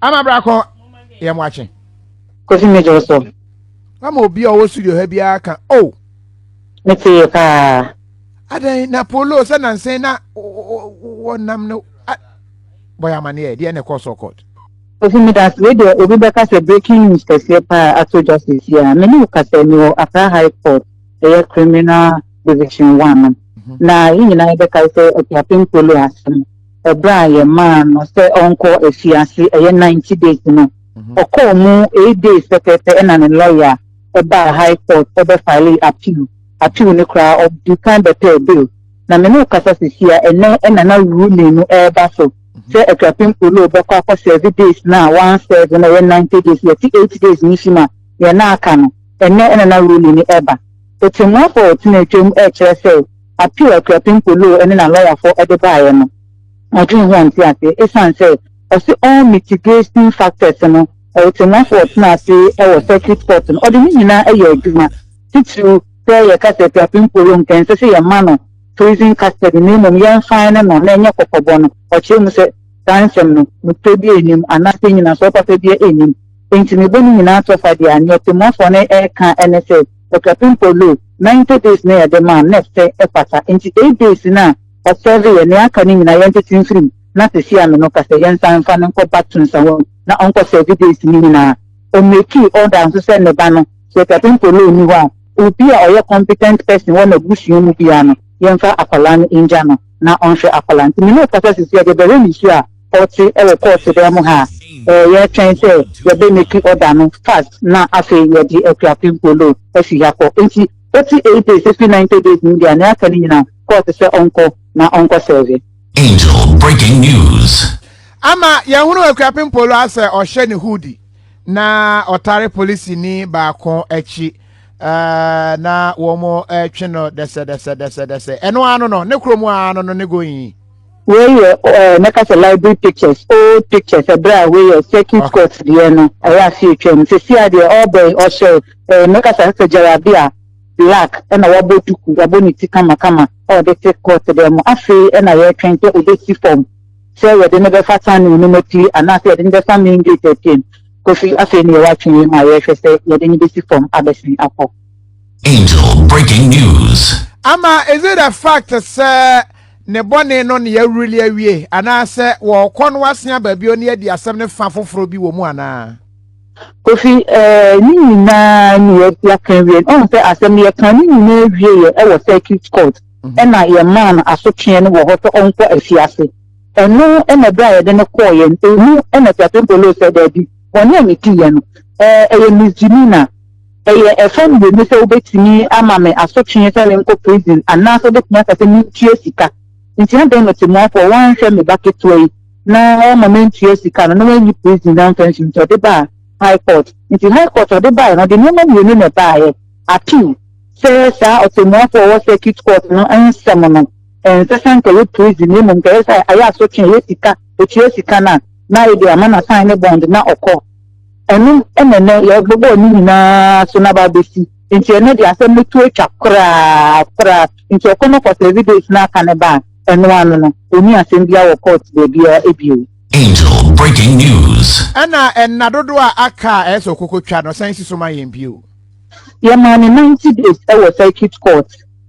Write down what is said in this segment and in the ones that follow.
Ama brako yɛ mo akye. Kofi Major so. Ama obi a ɔwɔ studio ha biara ka oh. Me te yɛ paa. Adan na polo sɛ nansen na wɔnam no bɔyɛ amaneɛ deɛ na ɛkɔ so court. Kofi me da wei deɛ obi bɛka sɛ breaking news kɛseɛ paa ato dwa seesei a me ne wo kasa mi wɔ Accra High Court ɛyɛ criminal division 1 no mhm. Na yɛn nyinaa yɛbɛkae sɛ Akuapem Polo asɛm ɛberɛ a yɛmaa no sɛ ɔnkɔ afiase ɛyɛ 90 days no mhm. Ɔkɔɔ mu 8 days pɛpɛɛpɛ ɛna ne lawyer ɛbaa high court ɛbɛfile appeal. Appeal no koraa ɔdi kan bɛpɛɛ bail na me ne wo kasa sisi a ɛnɛ ɛna na ruling no ɛreba so mhm. Sɛ Akuapem Polo bɛkɔ akɔ serve days na one serve no ɛyɛ 90 days, yɛte 8 days no si mu a yɛn na aka no ɛnɛ ɛna na ruling no ɛba. Otemmuafo a ɔtena atwam ɛrekyerɛ sɛ appeal Akuapem Polo ɛne na lɔyafoɔ ɛde baeɛ no, ɔdwen ho ɔnte aseɛ ɛsiane sɛ ɔse all mitigation factors no ɔtemmuafo a ɔtena ase ɛwɔ circuit court no ɔde ne nyinaa ɛyɛ adwuma, titiriw sɛ yɛka sɛ Akuapem Polo nkɛnsɛ sɛ yɛma no prison custody na mmom yɛmfan no na ɛnyɛ kɔkɔbɔ no. Ɔkyerɛ mu sɛ saa nsɛm no nokorɛ bi anim anaasɛ nyinasoɔ papa bi anim nti mebɔ ne nyinaa tɔfa deɛ a neɛ ɔtemmuafoɔ no ɛreka ɛne sɛ Akuapem Polo 90 days na yɛde maa no na ɛsɛ ɛfata nti 8 days no a ɔserve yɛ nea aka no nyinaa yɛntete mfirim na sisi a me no kasa yɛnsan mfa no nkɔ back to Nsawam na ɔnkɔ serve days no nyinaa. Ɔmake order nso sɛ ne ba no sɛ Akuapem Polo ni hɔ a obi a ɔyɛ competent person wɔ n'abusua mu biara no yɛmfa akwadaa no ngya no na ɔnhwɛ akwadaa. Nti me ne kasa sisi a deɛ bɛrɛ ne su a ɔte ɛwɔ court dan mu ha a yɛtwɛn sɛ yɛbɛ make order no fast na afei yɛde Akuapem Polo afi ha kɔ. Nti ɔte 8 days efi 90 days no deɛ nea aka no nyinaa court sɛ ɔnkɔ na ɔnkɔ serve. Angel Breaking News. Ama yɛhunu Akuapem Polo asɛ ɔhyɛ ne hoodie na ɔtare polisini baako akyi na wɔn twe no dɛsɛ dɛsɛ dɛsɛ dɛsɛ. Ɛno ano no ne kurom ano no ne going. Wei yɛ mɛka sɛ library pictures, old pictures, ɛberɛ a wei yɛ circuit court deɛ no ɛyɛ ase atwam. Sisi a deɛ ɔbɛn ɔhyɛ mɛka sɛ jalabia black ɛna wabɔ duku, wabɔ ne ti kamakama a ɔde te court dɛm mu. Afei ɛna yɛretwɛn sɛ ɔbɛsi fam sɛ yɛde ne bɛfa tunnel no mu akyi anaasɛ yɛde ne bɛfa main gate akyi. Kofi, afei ne yɛwɔ atwɛn yi mu a yɛrehwɛ sɛ yɛde ne bɛsi fam abɛsen akɔ. Angel Breaking News. Ama, is it a fact sɛ ne bɔne no ne yɛawurili awie anaasɛ wɔkɔ no asea baabi ne adi asɛm ne fa foforɔ bi wɔ mu anaa? Kofi, ne nyinaa ne yɛaka wie. Ɔn sɛ asɛm no yɛka ne nyinaa wie yɛ ɛwɔ circuit court ɛna yɛmaa no asotweɛ no wɔ hɔ sɛ ɔnkɔ afiase. Ɛno ɛna ɛberɛ a yɛde no kɔɔ yɛn emu ɛna Akuapem Polo sɛ daabi, bɔne a mediiɛ no ɛyɛ misdemeanor, ɛyɛ ɛfa mmienu sɛ wobɛtumi ama me asotweɛ sɛ menkɔ prison anaasɛ wobɛtumi aka sɛ mentua sika. Nti adɛn no temmuafoɔ wanhwɛ me ba ketewa yi na wama mentua sika no na wanyi prison na mfa nsi? Nti ɔde baa high court. Nti high court ɔde baeɛ no ɔde nneɛma mmienu na ɛbaeɛ: appeal sɛ saa ɔtemmuafoɔ a ɔwɔ circuit court no nsɛm no ɛnsɛ sɛ nkɛyɛ prison na mmom nkɛyɛ sɛ ayɛ asotwe ɛyɛ sika, otua sika no a na ayɛ de ama na sign ne bond na ɔkɔ. Ɛno ɛna ɛnɛ yɛbobɔ ne nyinaa so na ba abɛsi. Nti ɛno de asɛm no to atwa koraa koraa. Nti ɔkɔ no kɔ serve days na aka ne ba a ɛno ano no ɔni asɛm biara wɔ court baabiara ebio. Angel Breaking News. Ɛna ɛnna dodoɔ a aka a ɛyɛ sɛ ɔkɔkɔtwa no san si so ma yɛn bio. Yɛmaa ne 90 days ɛwɔ circuit court.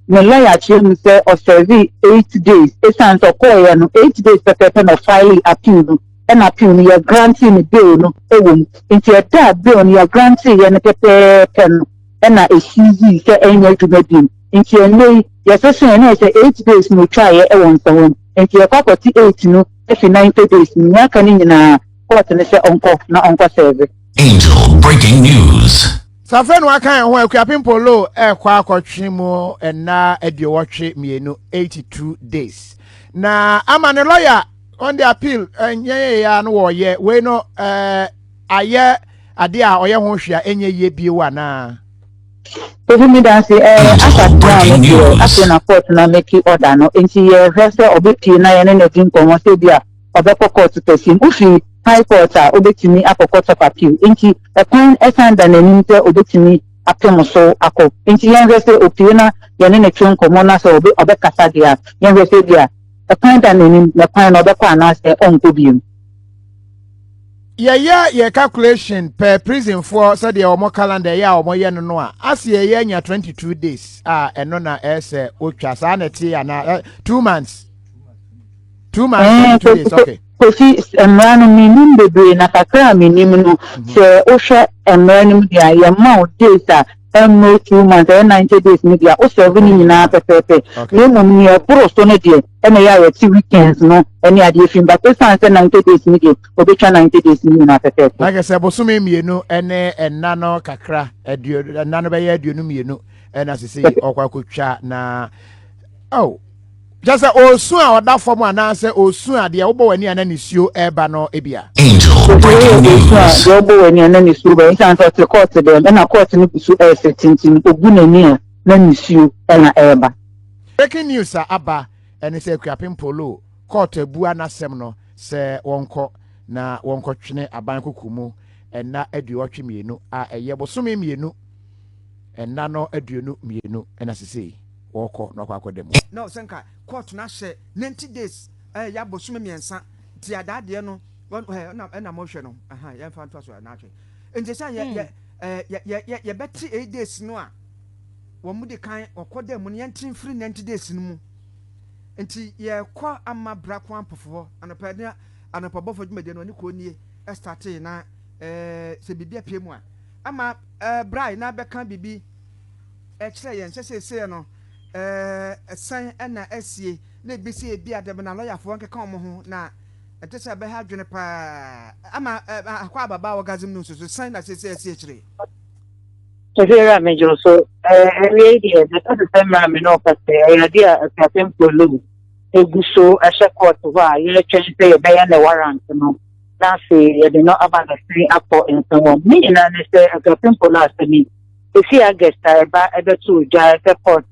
Ne lawyer kyerɛ mu sɛ ɔserve 8 days ɛsiane sɛ ɔkɔɔyɛ no 8 days pɛpɛɛpɛ na ɔfile appeal no ɛna appeal no yɛ grante ne bail no ɛwɔ mu. Nti ɛda a bail no yɛ grante yɛ no pɛpɛɛpɛ no ɛna ɛsiizii sɛ ɛnyɛ adwuma bio. Nti ɛnnɛ yi yɛsesa ɛne sɛ 8 days na otwaeɛ ɛwɔ Nsawam nti yɛkɔ akɔte 8 no afi 90 days no nea aka no nyinaa court ne sɛ ɔnkɔ na ɔnkɔ serve. Angel Breaking News. Safɛ no aka yɛn ho Akuapem Polo ɛkɔ akɔtwe mu ɛna 82, 82 days na ama ne lawyer on the appeal ɛnyɛ yɛ no wɔyɛ wei no ayɛ adeɛ a ɔyɛ ho hwɛ a ɛnyɛ yie bio anaa? Kofi, mi danse asa tia no deɛ afei na court na make order no nti yɛhwɛ sɛ ɔbɛpie na yɛne no di nkɔmmɔ sɛ bi a ɔbɛkɔ court kɛseɛ mu. Wofi high court a wobɛtumi akɔ court of appeal nti ɛkwan ɛsan da n'anim sɛ obɛtumi apem so akɔ. Nti yɛnhwɛ sɛ opie na yɛne ne twe nkɔmmɔ na sɛ ɔbɛkasa deɛ a yɛnhwɛ sɛ bi a ɛkwan da n'anim na kwan na ɔbɛkɔ anaasɛ ɔnkɔ bio. Yɛyɛ yɛ calculation per prisonfoɔ sɛdeɛ wɔn calendar yɛ a wɔyɛ no a ase yɛyɛ nya 22 days a ɛno na ɛsɛ otwa saa na ɛte ana 2 months, 2 months, 22 days, okay. Kofi, mmara no menim bebree na kakra a menim no, sɛ wohwɛ mmara no mu deɛ a, yɛma wo days a ɛmmoro 2 months, ɛyɛ 90 days no deɛ a, woserve no nyinaa pɛpɛɛpɛ. Na mmom nea ɛboro so no deɛ, ɛna ɛyɛ a yɛte weekends no ɛne adeɛ fim, but ɛsiane sɛ 90 days no deɛ, obɛtwa 90 days no nyinaa pɛpɛɛpɛ. Na kɛ sɛ bosome 2 ɛne ɛna no kakra aduo, ɛna no bɛyɛ 22 ɛna sese ɔkɔ akɔtwa na oh, kyɛ sɛ osu a ɔda fam anaasɛ osu a deɛ wobɔ w'ani a na nisuo ɛreba no ebia. Angel breaking Osu a news. Deɛ ɔbɔ w'ani a na nisuo ba, ɛsiane sɛ ɔte court dɛm ɛna court no gu so ɛɛsɛ tintim, ogu n'ani a na nisuo ɛna ɛɛba. Breaking news a aba ɛne sɛ Akuapem Polo, court abua n'asɛm no sɛ wɔnkɔ na wɔnkɔtwene aban koko mu ɛna 82 a ɛyɛ bosome 2 ɛna no 22 ɛna sesei wɔkɔ na ɔkɔ akɔda mu. Na ɔsɛ nka court no ahyɛ 90 days, ɛyɛ abosome 3 nti adaadeɛ no wɔn ɛna mo hwɛ no ɛhan yɛmfa nto so ɛna ahwɛ nti sɛ yɛ yɛ ɛɛ yɛ yɛ yɛ yɛbɛte 8 days no a wɔn mu de kan ɔkɔ dɛ mu no, yɛnte mfiri 90 days no mu nti yɛkɔ ama brako ampɔfoɔ anɔpɛ ne anɔpɛ bɔfo dwumadie no ɔne kɔɔ nie ɛstartee na sɛ biribi apue mu a ama brai na bɛka biribi ɛkyerɛ yɛn sɛ seesei no ɛsɛn ɛna asie na ebi sɛ ebi adɛm na lɔyafoɔ nkeka wɔn ho na ɛte sɛ ɛbɛha adwene paa ama akɔ ababa a wɔgazim no nso so sɛn na seesei asie akyire. Sɛfɛɛrɛ a megye so ɛwie deɛ, mɛka sɛ mmerɛ a me ne ɔka sɛ ɛyɛ adeɛ a Akuapem Polo egu so ɛhyɛ court hɔ a yɛretwɛn sɛ yɛbɛyɛ ne warrant no na afei yɛde no aba abɛsen akɔ nsɛm ne nyinaa ne sɛ Akuapem Polo asɛm yi efi August a ɛba ɛbɛto dwa sɛ court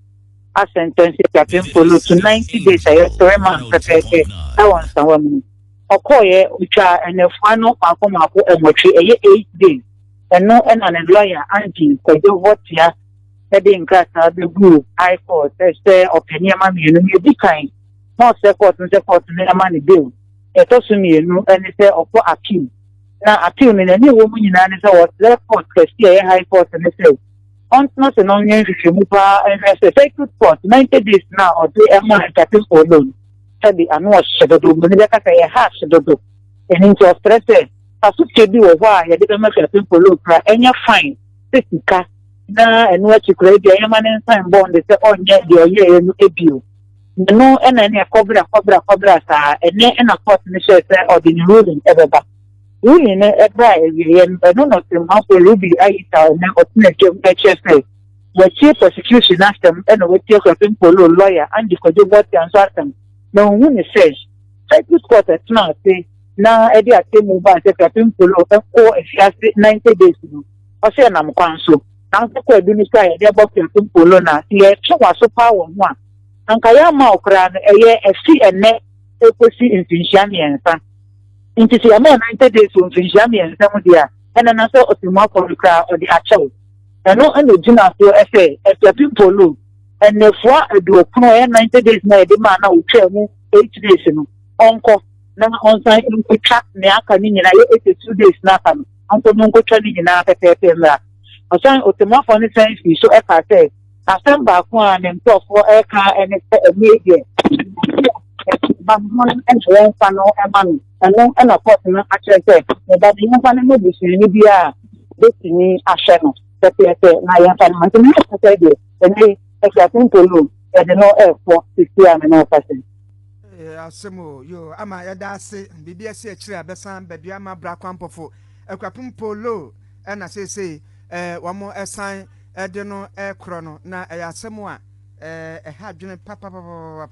asentence Akuapem Polo to 90 days a ɛyɛ 3 months pɛpɛɛpɛ ɛwɔ nsɛm mu. Ɔkɔɔyɛ otwa ɛnɛfoa no mako mako 8, ɛyɛ 8 days. Ɛno ɛna ne lawyer Andy Kwadwo Vɔtea ɛde nkrataa bɛgu High Court sɛ ɔpɛ nneɛma mmienu. Nea edi kan na ɔsɛ court no sɛ court no ɛma ne bail. Ɛtɔ so mmienu ɛne sɛ ɔkɔ appeal, na appeal no n'ani ɛwɔ mu nyinaa ne sɛ wɔsrɛ court kɛse a ɛyɛ High Court ne sɛ ɔntena se na ɔnyɛ nhwehwɛmu paa nhwɛ sɛ circuit court 90 days na ɔde ɛma Akuapem Polo sɛbi ano ɔhyɛ dodo mu ne bɛka sɛ ɛyɛ harsh dodo. Ɛno nti ɔsrɛ sɛ asotwe bi wɔ hɔ a yɛde bɛma Akuapem Polo kora ɛnyɛ fine sɛ sika, na ɛno akyi kora ebi a yɛma ne nsan bond sɛ ɔnyɛ deɛ ɔyɛɛ no ebio. Ɛno ɛna ɛne ɛkɔbra kɔbra kɔbra saa. Ɛnɛ ɛna court no hyɛ sɛ ɔde ne ruling ɛbɛba. Ruling no ɛbra awieɛ no, ɛno na ɔtɛmmuafo Ruby Ayita ɛnɛ ɔtena dwam ɛkyerɛ sɛ wɔatie prosecution asɛm ɛna wɔatie Akuapem Polo lawyer Andy Kwadwo Bɔtia nso asɛm, na ohun ne sɛ circuit court ɛtena ase na ɛde atemmu ba sɛ Akuapem Polo ɛkɔ afiase 90 days no, ɔsɛ ɛnam kwan so. Nanso kɔ edu no so a yɛde ɛbɔ Akuapem Polo na yɛtwe w'aso paa wɔn ho a anka yɛama wo koraa no ɛyɛ ɛfi ɛnɛ ekosi mfinhyia 3. Nti sɛ yɛma 90 days wɔ mfinhyia 3 mu deɛ a, ɛna na sɛ ɔtɛmmu akɔre koraa ɔde akyɛw. Ɛno ɛna gyina so ɛsɛ Akuapem Polo ɛnɛfoa 90 ɛyɛ 90 days na yɛde maa na otwa mu 8 days no, ɔnkɔ na ɔnsan nkotwa nea aka ne nyinaa yɛ 82 days na aka no, ɔnkɔ no nkotwa ne nyinaa pɛpɛɛpɛ mmra. Ɔsan ɔtɛmmuafoɔ no san fi so ɛka sɛ asɛm baako a ne nkurɔfoɔ ɛka ɛne sɛ ɛmɛ deɛ ba ho no ɛna wɔmfa no ɛma no. Ɛno ɛna court no akyerɛ sɛ ne ba no yɛmfa no ma busuani bi a bɛtumi ahwɛ no pɛpɛɛpɛ na yɛmfa no ma. Nti ne yɛ sɛ deɛ ɛnɛ Akuapem Polo yɛde no ɛɛkɔ sisi a me ne ɔfa sɛ. Asɛm o yo ama yɛda ase. Biribi asi akyire a bɛsan baabi ama brako ampɔfo Akuapem Polo ɛna seesei wɔn ɛsan ɛde no ɛkorɔ no na ɛyɛ asɛm a ɛha adwene papapapapa.